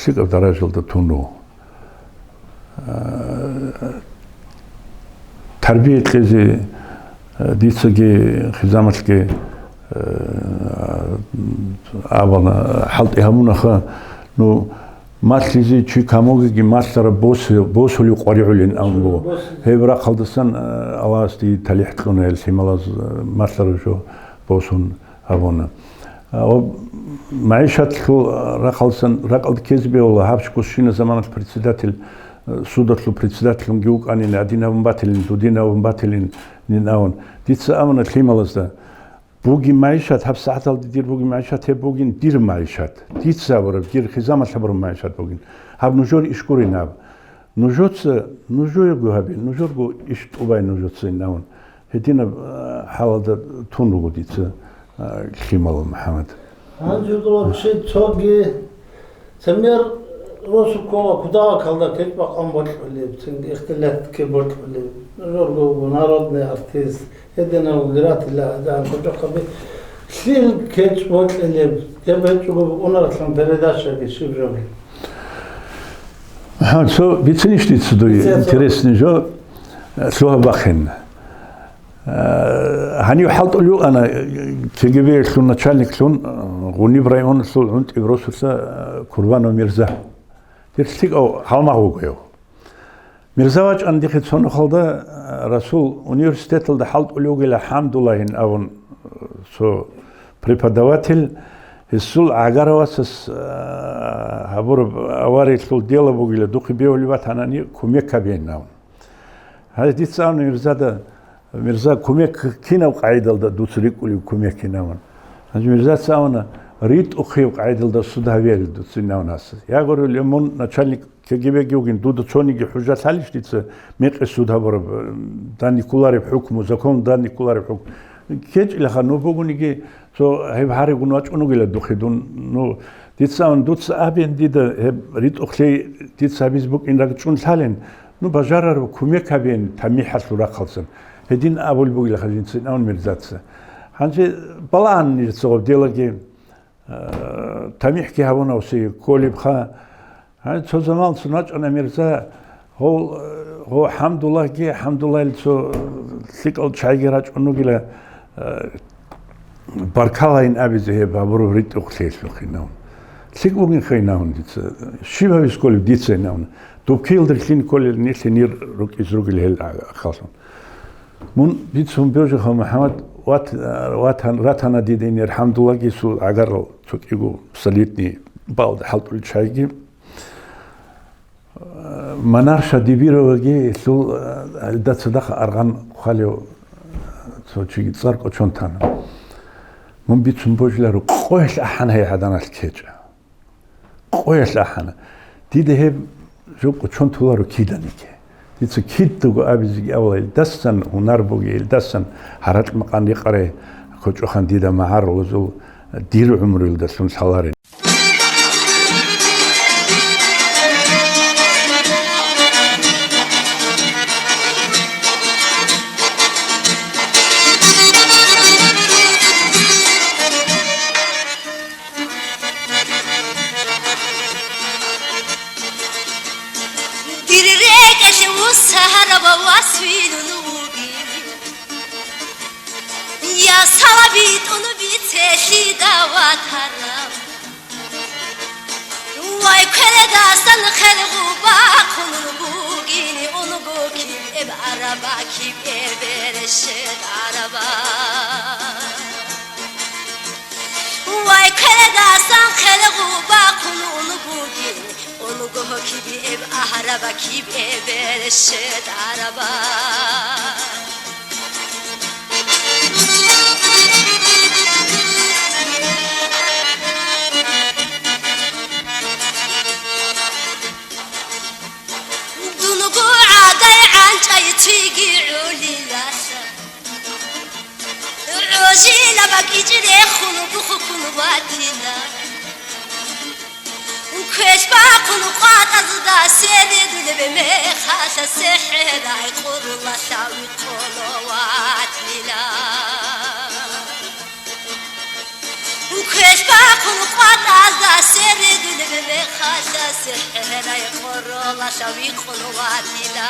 лъикӀаб даражалда тун руго. Э, тарбия кьезе, э, дицаги хъизамалъги, э, абуна, хӀалтӀи гьабунаха, ну, малъизе чи камугеги малъараб бос-, босулев къваригӀулин абун буго. Гьеб рахъалдасан, э, Аллагьас дие талихӀ кьуна гьел лъималаз, э, малъараб жо босун гьабуна. А, ва магӀишатлъул рахъалдасан ракӀалде ккезе бегьула, гьаб щуго щинаб заманалъ председатель, э, судалъул председательлъунги вукӀанин, гьадин абун батилин, дудин абун батилин, нин абун. Дица абуна лъималазда, бугеб магӀишат, гьаб сагӀаталда дир бугеб магӀишат, гьеб бугин дир магӀишат. Дица абураб, дир хъизамалъ абураб магӀишат бугин. Гьаб нужер иш гурин гьаб. Нужеца, нужерго гьабе, нужерго иш тӀубай нужецайин абун. Гьединаб, а, хӀалалда тун руго дица, а, лъимал, МухӀаммад. Гьанже вообще цоги цемер росу ккола кудагьалда кечӀ-бакъан бокьулеб, цинги ихтилат ккей бокьулеб. Нужерго вуго народный артист, гьединав лиратила адан кочӀохъаби. Лъил кечӀ бокьилеб, гьеб гьечӀого букӀунаралъун передачаги щиб жоги. Гьа, цо бицинищ дица дуе? Бицин, цо. Интересный жо, э, лъугьа-бахъин. Э, гьанив хӀалтӀулев ана, э, КГБ-лъун начальниклъун, э, Гъуниб районалъул ГӀунтӀиб росулъа, э, Курбанов Мирза. Дир лъикӀав гьалмагъ вугев. Мирза вачӀан дихъе цо нухалда, э, Расул университеталда хӀалтӀулев вугила ХӀамдуллагьин абун, э, цо преподаватель, гьесул гӀагаравасас, э, гьабураб авариялъул дело бугила, духъе бегьулеб батанани кумек гьабейин абун. Гьай, дица абуна Мирзада, Мирза, кумек кинаб къагӀидалда дуца рикӀкӀулеб кумекин абун. Гьанже Мирзаца абуна, ритӀухъеб къагӀидалда суд гьавеян дуцин абун гьас. Я, говорю, мун начальник КГБ-ги вугин, дуда цониги хӀужа лъалищ дица мекъи суд гьабураб, данде кколареб хӀукму, закон данде кколареб хӀукму? КкечӀилаха, ну бугониги, цо гьеб гьаригун вачӀун вугила духъе дун. Ну, дица абун, дуца абен дида гьеб ритӀухълъи дица гьабизе букӀин ракӀчӀун лъалин, ну, бажарараб кумек гьабен тамихӀалъул рахъалсан. Гьедин абулеб бугилаха жинцин абун Мирзаца. Гьанже балагьанани цо гъаб делаги, э, тамихӀги гьабуна усе кколебха. Гьай, цо заман цо начӀана Мирза, гьов, гьов ХӀамдуллагьги, ХӀамдуллагьил цо лъикӀал чагӀиги рачӀун вугила, э, баркалайин абизе гьеб гьабураб ритӀухълъиялъухъин абун. ЛъикӀ бугин хъейин абун дица. Щиб гьабиз кколеб дица гьин абун. Дубкиялда рилълъин кколел нилъе нир рукӀизе ругел гьел ахъаллъун. Мун бицун божиха, МухӀаммад, ват-, ватан-, ратана дида гьенир ХӀамдуллагьги гьесул гӀагарал цо кӀиго солидный балда хӀалтӀулел чагӀиги. Манарша Дибироваги гьелъул, э, гьелда цадахъ аргъан хъвалев цо чиги цӀар кӀочон тана. Мун бицун божиларо, къоялъ ахӀана гьей гӀаданалъ ккечӀа. Къоялъ ахӀана. Дида гьеб жо кӀочон толаро киданиги. Дица кидаго абизеги абула, илдасан гьунар бугей, илдасан гьаракь-макъан рекъарай кочӀохан дида магӀарулазул дир гӀумруялдалъун лъаларин. Дир рекӀелъе усараб вас вилун вугин, я салабитӀун бицелъида ватараб. Вай, квеледасан хелгъу бахъун бугин, унго киб эб араба, киб эб решет араба. Вай, квеледасан хелгъу бахъун ун бугин, унго киб эб агьараба, киб эб решет араба. Дунго гӀадай гӀанчӀай цӀиги гӀолиласа, гӀожила бакӀичӀ рехун бухукун ватила. Квеш бахъун къватӀазда середулеб мехалъа, сехӀерай къурулалъа вихъула ватила. Квеш бахъун къватӀазда середулеб мехалъа, сехӀерай къурулалъа вихъула ватила.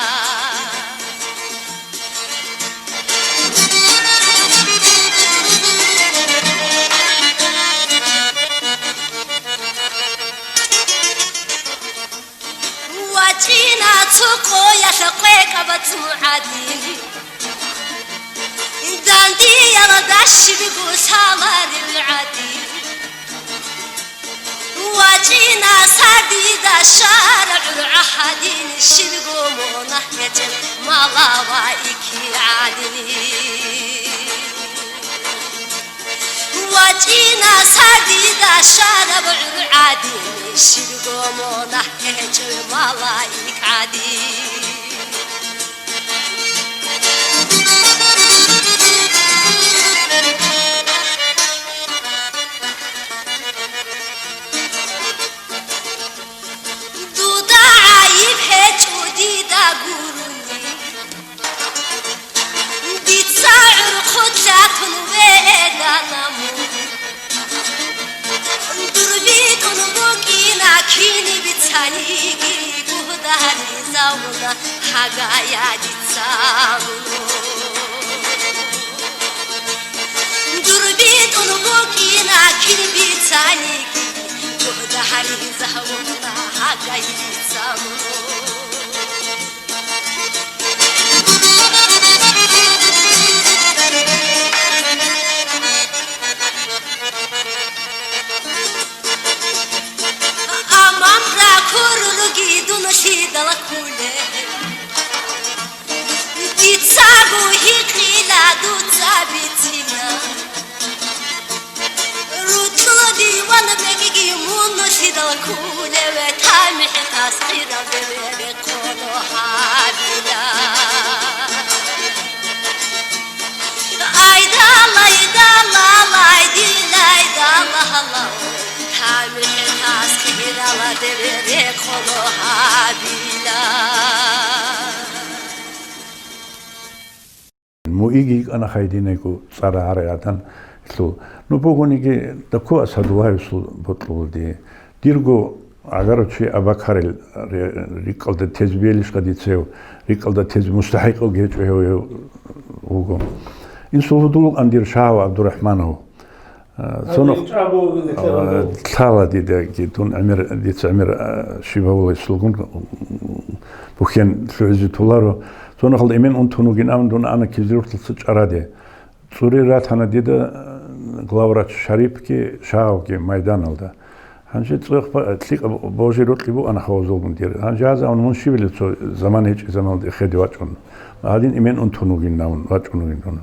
ВачӀина цо къоялъ къекъа бацӀцӀун гӀадин, дандиялда щибго лъалареб гӀадин. ВачӀина сардида шаргӀур гӀадин, щибго мунагь гьечӀеб малава икки гӀадин. ВачӀина сардида шаргӀур гӀадин, щибго мунагь гьечӀеб малаик гӀадин. Дуда гӀайиб гьечӀо дида гурони, дица гӀурхъулъа тун вегӀедана мун. Дур битӀун букӀина кини бицаниги, гугьдалъизавуна гьагая дица мун. Аман ракур руги дун щидал ккулев. Дица гьикъила дуца бицина. Руччула диван бегиги мун щидал ккулев, тамихӀ тасхъирал деве рехъоло гьабила. Айдала, айдала, айдила, айдала, гьала, тамихӀ тасхъирал деве рехъоло гьабила. Муиги йикӀана хайдинайго цӀара гьарай гӀадан лъул. Ну, бугониги, Дакку Асадуллаевсул бокьулди. Дирго гӀагарачи Абакарил ри-, рикӀкӀалда тез белищха дицев, рикӀкӀалда тез мустахӀикъав гьечӀо гьев, гьев вуго. Инсул гьудул вукӀан дир Шагьав ГӀабдурахӀманов. А, цо нух-, гьанже чӀаго вугин, а, лъала дидаги, дун гӀемер, дица гӀемер, а, щиб гьавулай сулгун, бухьен лъугӀизе толаро. Цо нухалда эмен унтун вугин, амма дун ана Кизлюрталъа чӀараде. ЦӀури ратана дида, а, главврач Шарипги, Шагьавги майданалда. Гьанже цӀехба-, лъикӀаб божи рокьи буана хавазулгун дир. Гьанже гьаза аван мун щибила цо заман гьечӀеб заманалда эхеде вачӀун. Гьадин эмен унтун вугин авун, вачӀун вугин дун.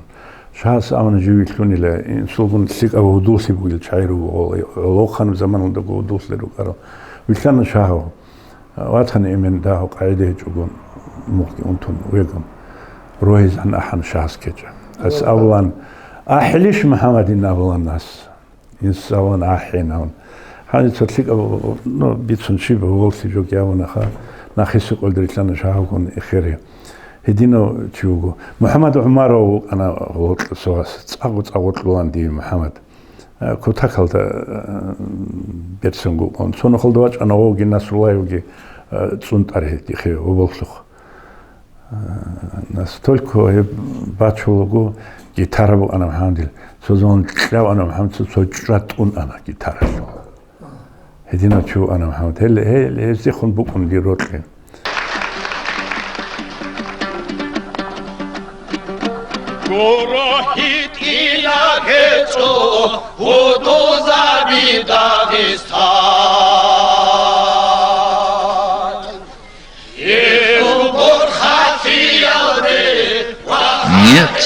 Шагьас авана жив вилълъунила, инсулгун лъикӀав гьудуллъи бугел чагӀи руго, гӀолохъанаб заманалдаго гьудуллъи рукӀарал. Вилълъана Шагьав. Ватана эмен дагьав къагӀида гьечӀого мухъги унтун вегун. Рогьизан ахӀан Шагьас ккечӀо. Гьас абулан, ахӀилищ МухӀаммадин абулан гьас. Инсаван ахӀен авун. Гьанже цо лъикӀаб, ну, бицун щиб гьоллъи жоги гьавунаха, нахиса къолдирилъана Шагьавгун эхере. Гьединав чи вуго. МухӀаммад ГӀумаров вукӀана гъоркьа цо гьас. ЦӀакъ-цӀакъ вокьулан дие МухӀаммад. А, кутакалда, а, берцинго вукӀун. Цо нухалда вачӀана гъовги Насруллаевги, а, цӀун тӀар гьедихъе гьоболлъухъ. Настолько гьеб бачулаго гитара буана МухӀаммадил. Цо заман кьавана МухӀаммад, цо, цо чӀра тӀун ана гитаралъул. Гьединав чи вуана МухӀаммад. Гьел, гьел, гьездехун букӀун дир рокьи. Гуро гьитӀила гьечӀо гьудулзаби Дагъистан. Нет,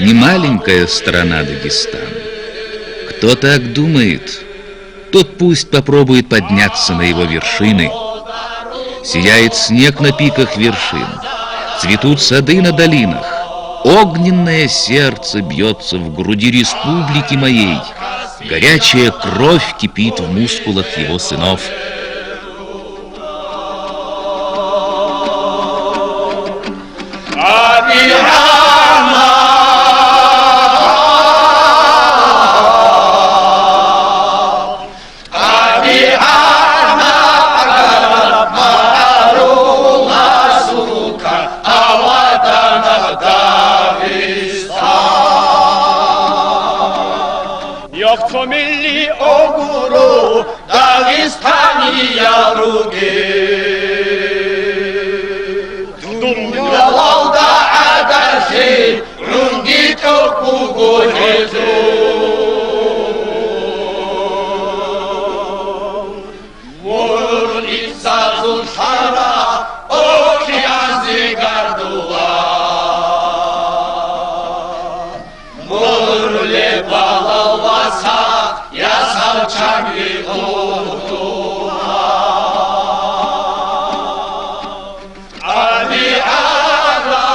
не маленькая страна Дагестан. Кто так думает, тот пусть попробует подняться на его вершины. Сияет снег на пиках вершин, цветут сады на долинах. Огненное сердце бьется в груди республики моей. Горячая кровь кипит в мускулах его сынов. Йохцо милли огуро Дагъистаниял ругел. Дуниялалда гӀадалъи гӀунгитӀун буго гьезул. Мургьицазул лъара океанзе гардула. Мурлебалал васакъ ясал чанги хутула. ГӀалигӀана,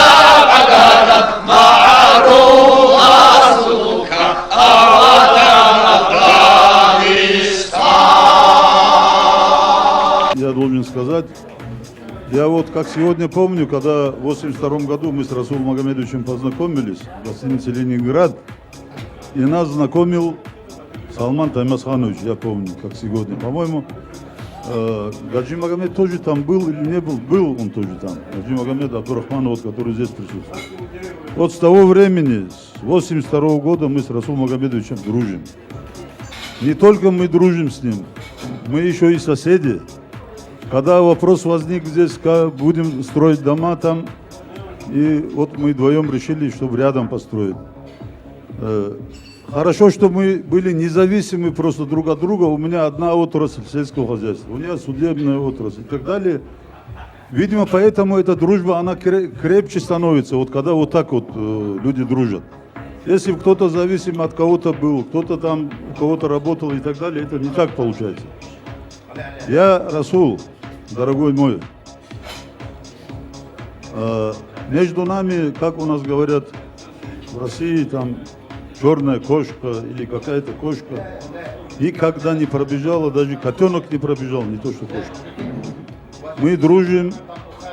ГӀалигӀана, магӀарулазулха аваданаб Дагъистан. Я должен сказать, Я вот как сегодня помню, когда в восемьдесят втором году мы с Расулом Магомедовичем познакомились в гостинице «Ленинград», и нас знакомил Салман Таймасханович, я помню, как сегодня. По-моему, э, Гаджи Магомед тоже там был или не был? Был он тоже там. Гаджи Магомед Абдурахманов, вот, который здесь присутствует. Вот с того времени, с восемьдесят второго года мы с Расулом Магомедовичем дружим. Не только мы дружим с ним, мы еще и соседи. Когда вопрос возник здесь, как будем строить дома там, и вот мы вдвоем решили, чтобы рядом построить. Э, хорошо, что мы были независимы просто друг от друга. У меня одна отрасль сельского хозяйства, у меня судебная отрасль и так далее. Видимо, поэтому эта дружба, она кре- крепче становится, вот когда вот так вот э, люди дружат. Если бы кто-то зависим от кого-то был, кто-то там у кого-то работал и так далее, это не так получается. Я, Расул, дорогой мой, э, между нами, как у нас говорят в России, там черная кошка или какая-то кошка, никогда не пробежала, даже котенок не пробежал, не то что кошка. Мы дружим,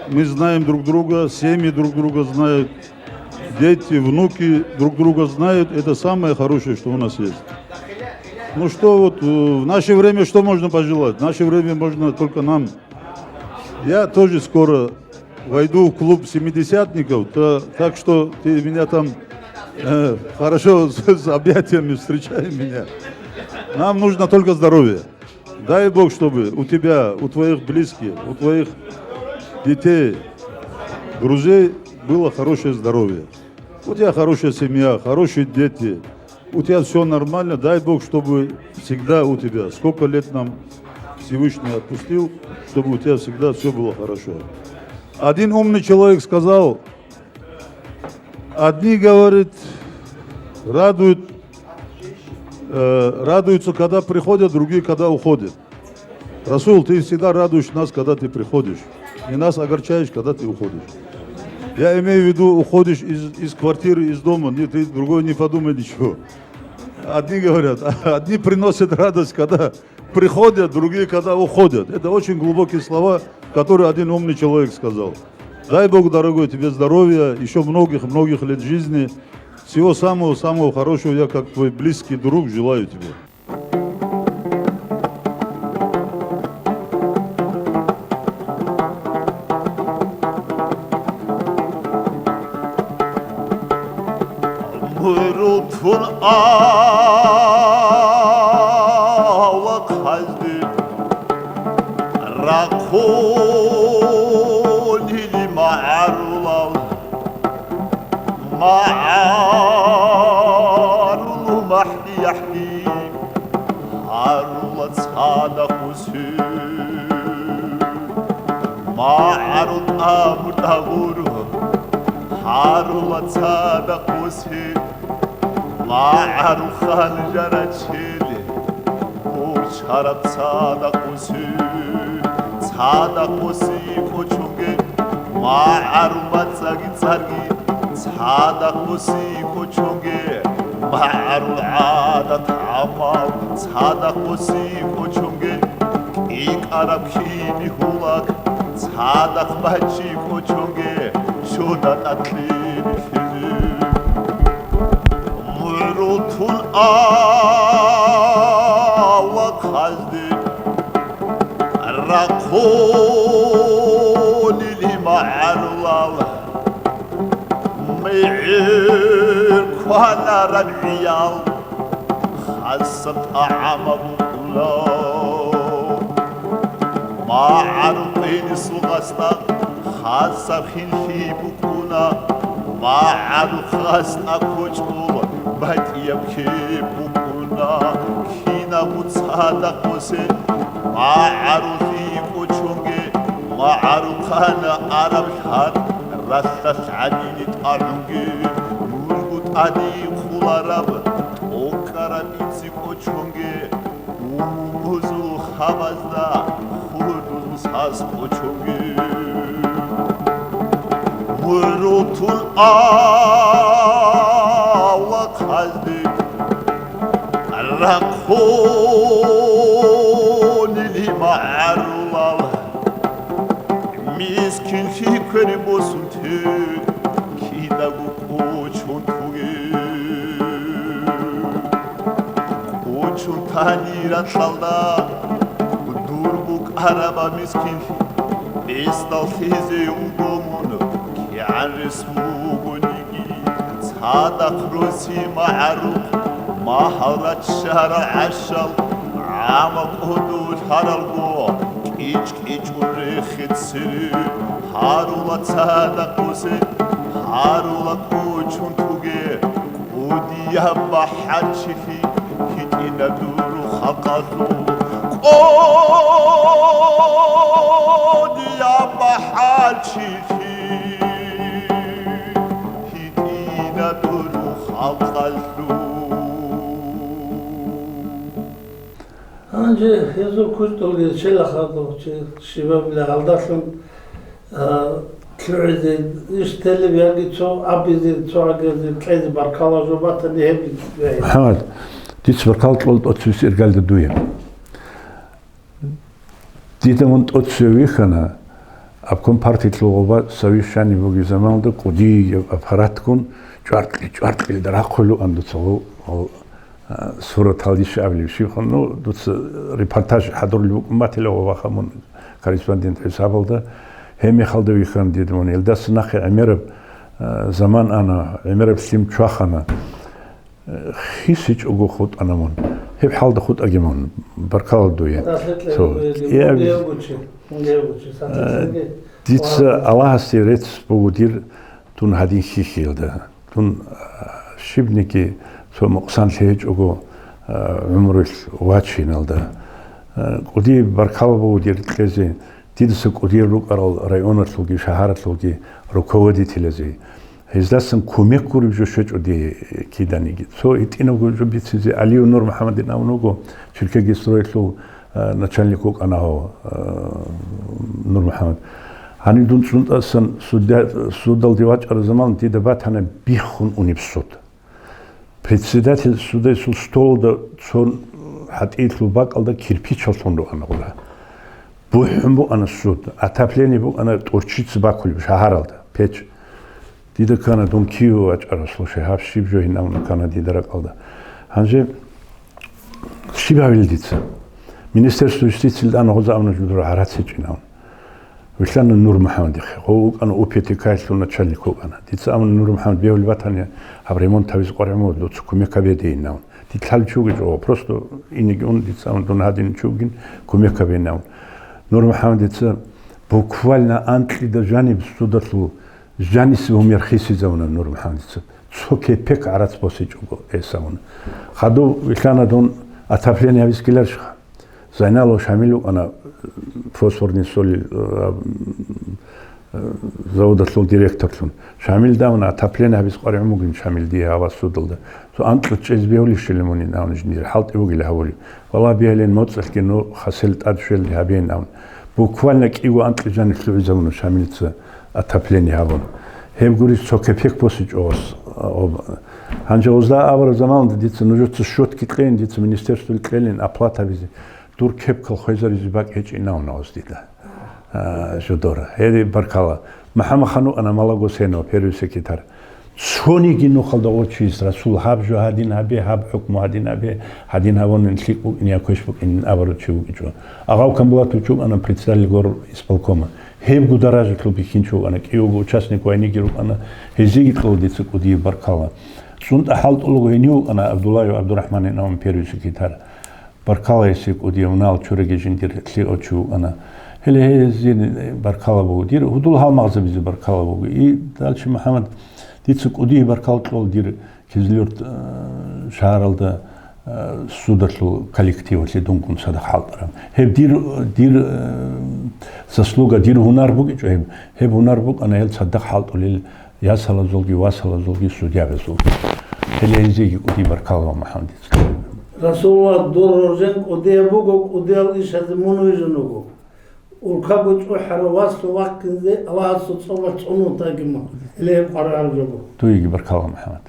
мы знаем друг друга, семьи друг друга знают, дети, внуки друг друга знают. Это самое хорошее, что у нас есть. Ну что вот, э, в наше время что можно пожелать? В наше время можно только нам. Я тоже скоро войду в клуб семидесятников, та- так что ты меня там э, хорошо с, с объятиями встречай меня. Нам нужно только здоровье. Дай Бог, чтобы у тебя, у твоих близких, у твоих детей, друзей было хорошее здоровье. У тебя хорошая семья, хорошие дети, у тебя все нормально. Дай Бог, чтобы всегда у тебя, сколько лет нам Всевышний отпустил, чтобы у тебя всегда все было хорошо. Один умный человек сказал: одни, говорит, радуют, э, радуются, когда приходят, другие, когда уходят. Расул, ты всегда радуешь нас, когда ты приходишь, и нас огорчаешь, когда ты уходишь. Я имею в виду, уходишь из, из квартиры, из дома, нет, ты другой не подумай ничего. Одни говорят, одни приносят радость, когда приходят, другие, когда уходят. Это очень глубокие слова, которые один умный человек сказал. Дай Бог, дорогой, тебе здоровья, еще многих-многих лет жизни. Всего самого-самого хорошего я, как твой близкий друг, желаю тебе. Мурул тун авлахъазде рахъунили магӀарулал, магӀарул махӀ- яхӀи гьарула цадахъ усе. МагӀарул тӀагъур-тӀагъур гьарула цадахъ усе. МагӀарул ханжарачел борчараб цадахъ усе. Цадахъ усе кӀочонге магӀарул мацӀаги цӀарги, цадахъ усе кӀочонге магӀарул гӀадат-гӀамал, цадахъ усе кӀочонге кӀикӀараб кини гьулак, цадахъ бачӀи кӀочонге чода тӀад кьеги лъезе. МугӀрул тун авлахъазде рахъунили магӀарулал, мегӀер кванараб гӀиял хасаб тӀагӀамаб букӀуна. МагӀарул къинисул гъасда хасаб хинлъи букӀуна, магӀарул хасда кочӀол батӀияб кеб букӀуна. Кинабго цадахъ усе магӀарулъи кӀочонге, магӀарухъана араб лъат ралъдалъ гӀадини тӀагӀунге, нужго тӀаде хъулараб тӀокӀкӀараб инси кӀочонге, умумузул хабазда хурдузул сас кӀочонге. МугӀрул тун авлахъазде рахъунили магӀарулал, мис Бери босун те, кидаго кочун туге. Кочун тани ракьалда, дур букӀараба мискин, бесдал лъезе уго мун, кигӀан рес бугониги, цадахъ роси магӀарухъ, магьал раччарал гӀашал, гӀама кӀодулъаралго, кӀич-кӀичӀун рехе цере, гьарула цадахъ бусе, гьарула кочун туге, кӀудияб бахӀарчилъи гьитӀина дур халкъалъул. КӀудияб бахӀарчилъи гьитӀина дур халкъалъул. Гьанже гьезул кучӀдулги челахъадул чи щибабила гьалдалъун, а, лъугӀизе, иш телеб яги цо абизе, цо агезе, кьезе баркала жо батани гьеб. МухӀаммад, дица баркала кьола тӀоцевес иргалда дуе. Дида мун тӀоцеве вихьана, обком партиялъул гъоба совещание бугеб заманалда кӀудияб аппаратгун чӀваркьи-чӀваркьилда рахъулев ан дуца гъо-, гъо-, а, сураталдищ абилеб щибха, ну, дуца репортаж хӀадурлъи букӀун батила гъобаха мун корреспондент хӀисабалда. Гьеб мехалда вихьана дида мун. Илдаса нахъе гӀемераб, а, заман ана, гӀемераб лъим чвахана. ХисичӀого хутӀана мун. Гьеб хӀалда хутӀаги мун. Баркала дуе. Цо. Я, дица Аллагьасе рецц буго дир дун гьадин хьихьиялда. Дун, а, щибниги цо мукъсан лъегьичӀого, а, гӀумрулъ вачиналда. А, кӀудияб баркала буго дир кьезе, дидаса кӀудиял рукӀарал районалъулги, шагьаралъулги руководителазе. Гьездасан кумек гуреб жо щвечӀо дие киданиги. Цо гьитӀинабго жо бицизе Алиев Нур МухӀаммадин абун вуго, Черкегистройалъул, а, начальник вукӀана гьав, а, Нур МухӀаммад. Гьанив дун цӀунтӀасан судя-, судалде вачӀараб заман дида батана биххун унеб суд. Председатель судайсул столалда цо хӀатӀиялъул бакӀалда кирпичал лъун рукӀана гъура. БухӀун букӀана суд, отопление букӀана тӀурчица бакулеб шагьаралда, печь. Дида ккана дун Киеве вачӀарав, слушай, гьаб щиб жо гьинавун ккана дида ракӀалда. Гьанже щиб гьавил дица? Министерство юстициялда ана гъоза амна жудур гӀарац гьечӀинавун. Вилълъана Нур МухӀаммадихъе. Гъов вукӀана У П Т К-ялъул начальник вукӀана. Дица амна Нур МухӀаммад бегьулеб батани, гьаб ремонт гьабизе къваригӀун вуго, дуца кумек гьабе дие инавун. Дид лъалев чи вугев чӀого, просто инеги ун, дица ун, дун гьадин чи вугин, кумек гьабе инавун. Нур МухӀаммадица буквально анкьида жаниб судалъул жанисе гьумер хисизавуна Нур МухӀаммадица. Цо кепек гӀарац босичӀого гьесавуна. Хадув вилълъана дун отопление гьабиз ккеларищха? Зайналов Шамил вукӀана, фосфорный соли, э, э, заводалъул директорлъун. Шамил давна отопление гьабиз къваригӀун бугин Шамил дие гьава судалда. Цо анкьа чӀезе бегьулищали мунин авна жиндир хӀалтӀи бугили гьавули. Валлагь, бегьилин моцӀалъги ну хасел тӀад щвелги гьабеин авна. Буквально кӀиго анкьи жанив лъугӀизавуна Шамилца отопление гьабун. Гьеб гурищ цо кепек босичӀо гъос, а, об-, гьанже гъозда абураб заманалда дица нужеца счетги кьейин, дица министерствоялде кьелин оплата гьабизе. Дур кепкал хвезаризе бакӀ гьечӀинавуна гъоз дида. А, жодора. Гьеде баркала. МухӀаммад-хан вукӀана Малагосенов, первый секретарь. Цониги нухалда гъочиз Расул, гьаб жо гьадин гьабе, гьаб хӀукму гьадин гьабе, гьадин гьабунин лъикӀ букӀин я квеш букӀин абурав чи вукӀичӀо. Агъав Камбулатович вукӀана председатель горисполкома. Гьебго даражалъул бихьинчи вукӀана, кӀиявго участник вайниги рукӀана, гьезиеги кьола дица кӀудияб баркала. ЦӀунтӀа хӀалтӀулаго гьенив вукӀана Абдуллаев ГӀабдурахӀманин авун первый секретарь. Баркала гьесие кӀудияб унал чураги жиндир лъикӀав чи вукӀана. Гьеле гьезие баркала буго. Дир гьудул гьалмагъзабизе баркала буго. И, Далчи МухӀаммад, дица кӀудияб баркала кьола дир Кизлюрт, э, шагьаралда, э, судалъул коллективалъе дунгун цадахъ хӀалтӀараб. Гьеб дир, дир, э, заслуга, дир гьунар букӀичӀо гьеб. Гьеб гьунар букӀана гьел цадахъ хӀалтӀулел ясалазулги, васалазулги, судьябазулги. Гьеле гьезиеги кӀудияб баркала, МухӀаммад. Расулла, дур роржен кӀудияб буго, кӀудиял ишазе мун вижун вуго. Уркаго чӀухӀарав васу вахъинзе Аллагьасул цӀобалъ цӀунун тагима, гьеле гьеб къваригӀараб жо буго. Дуеги баркала, МухӀаммад.